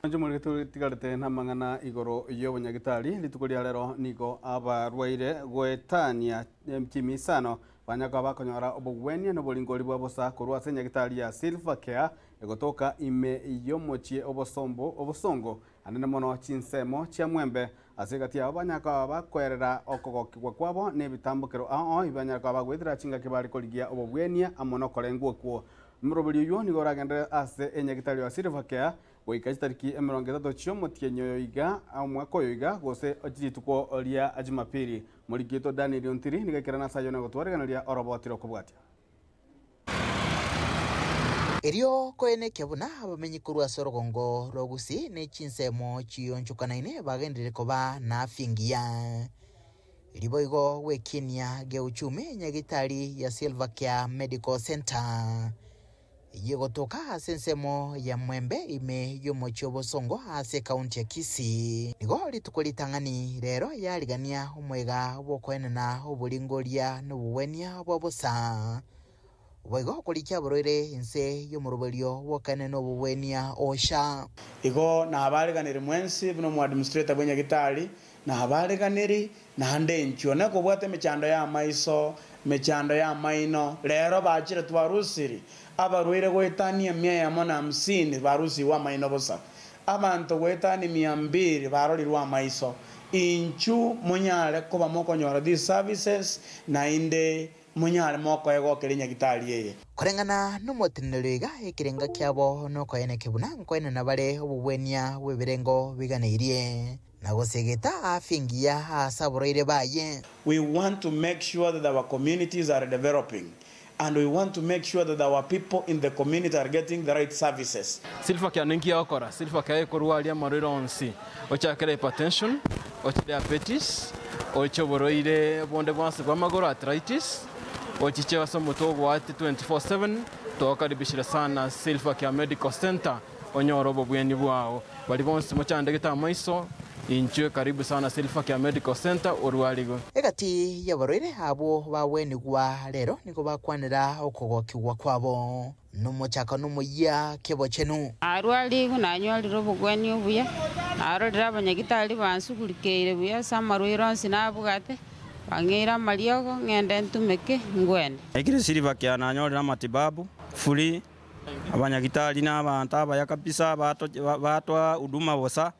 Inche morigete tigarete namang'ana igoro y'obonyagitari, rituko ria rero nigo abarwaire goetania chimisano banya koba bakonyora obogwenia na oboringori bwa bosa korwa ase enyagitari ya Silver Care egotoka ime y'omochie obosombo obosongo anene mono chinsemo chia Mwembe. Ase egati yabo banya koba bakoerera okogokigwa kwabo na ebitambokero ao ao banyare koba bagoetera chingaki bare korigia obobwenia amo nokorengwa okwo. Omoroberi oyio nigo oragenderere ase enyagitari ya Silver Care Goika chitariki 30 chi'omotienyi oyo iga, omwaka oyo iga, gose rituko ria Jumapili. Moriki oito Daniel Ontiri nigo aikerana ase ayio na gotwareganeria oroboti rokobwatia. Erio koenekia buna abamenyi korwa ase orogongo rwa Gusii ne chinsemo chionchokanaine bagenderere koba n'afya engiya. Erio boigo gwekinia geuchumi nyagitari ya Silvercare Medical Centre. Eyio egotoka ase ensemo ya Mwembe ime y'omochie o Bosongo ase ekaunti ya Kisii. Nigo rituko ritang'ani rero yarigania omoyega bw'okoenena oboringoria na obogwenia bwa bosa. Boigo korikia aborwaire inse y'omoroberio bw'okoenena obogwenia osha. Igo nabareganeri mwensi buna omoadministrator bw'enyagitari, nabareganeri naende inchuo nekobwata emechando y'amaiso, emechando y'amaino, rero bachire twarusiri abarwaire goetania emia eyemo na hamsini barusigwe amaino bosa, abanto goetania mia mbili barorirwe amaiso, inchu monyare koba mokonyora these services naende monyare mokoegokera enyagitari eye. Koreng'ana nomoteneneri iga ekerenga kiabo nokoeneke buna nkoenena bare obogwenia bw'ebirengo biganeirie, na gosegeta afya engiya ase aborwaire baye. We want to make sure that our communities are developing and we want to make sure that our people in the community are getting the right services. Silver Care ninki egokora? Silver Care ekorwaria amarwaire onsi, ochakere hypertension, oche diabetes, oche oborwaire bonde bwonsi bwa amagoro arthritis, ochiche ase omotwe ogoati 24/7, togokaribishire sana Silver Care Medical Centre onyore obobweni bwao. Baria bonsi mochandegete amaiso, inchwe karibu sana Silver Care Medical Centre orwarigwe. Egati y'abarwaire abwo bagwenigwa rero nigo bakwanera okogokigwa kwabo. Nomochakano omoyia kebochenu. Narwarigwe, nanyorire obogwenia obuya, narorire abanyagitari bansugurikeire buya ase amarwaire onsi nabwate, bang'eire amariogo, ng'ende ntumeke, ngwene. Naikire Silver Care nanyorire amatibabu free, abanyagitari na abanto abaya kabisa batoa huduma bosa,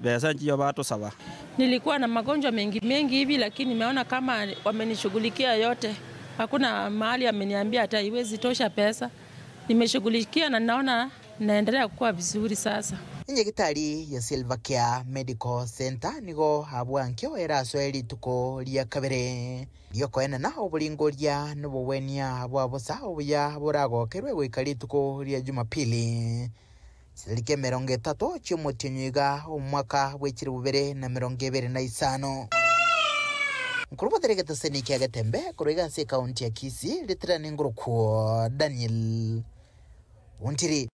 besa nchiyo batosaba. Nilikuwa na magonjwa mengi mengi hivi lakini nimeona kama wamenishughulikia yote. Hakuna mahali ameniambia hata haiwezi tosha pesa. Nimeshughulikia na naona naendelea kukua vizuri sasa. Enyagitari ya Silvercare Medical Centre nigo abwankio erasoe rituko ria kabere riokoenana oboringoria na obogwenia bwa bosa obuya boragokerwe goika rituko ria Jumapili chitariki 30 chi'omotienyi iga omwaka bwe 2025. Nkorobotera egeteseni kia Getembe korwa iga ase ekaunti ya Kisii, ritirani ngorokwo Daniel Ontiri.